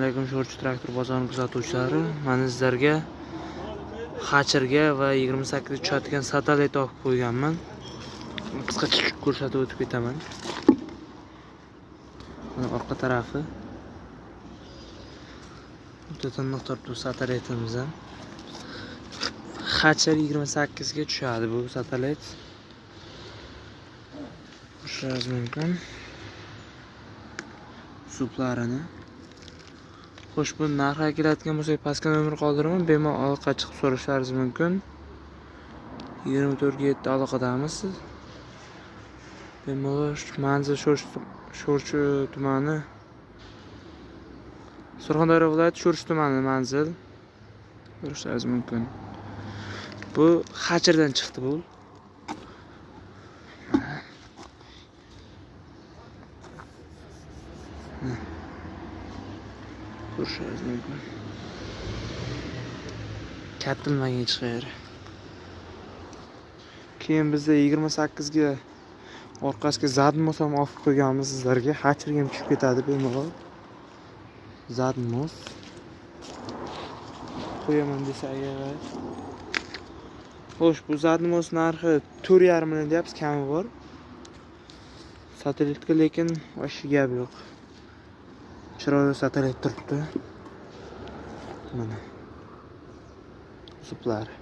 Assalomu alaykum Sho'rchi traktor bozorini kuzatuvchilari. Mana sizlarga Xachirga va 28 ga tushadigan satellit olib qo'yganman. Qisqacha ko'rsatib o'tib ketaman. Mana orqa tarafi. O'ta tiniq turibdi satellitimiz ham. Xachir 28 ga tushadi bu satellit. Ko'rishingiz mumkin. Suplarini. Xo'sh, bu narxiga keladigan bo'lsak, pastga nomer qoldiraman, bemalol aloqa chiqib so'rashlaringiz mumkin. 24/7 aloqadamiz. Bemalol manzil Sho'rchi tumani, Surxondaryo viloyati Sho'rchi tumani manzil. Ko'rishingiz mumkin. Bu Xachirdan chiqdi bu. Ko'rishingiz mumkin. Katilmagan hech qayeri. Keyin bizda 28 ga orqasiga zadmos ham olib qo'yganmiz sizlarga. Xachirga ham tushib ketadi bemalol. Zadmos qo'yaman desa agar. Xo'sh, bu zadmos narxi 4,5 million deyapmiz, kami bor. Satellitga lekin вообще gap yo'q. Chiroyli satellit turibdi. Mana. Suplari.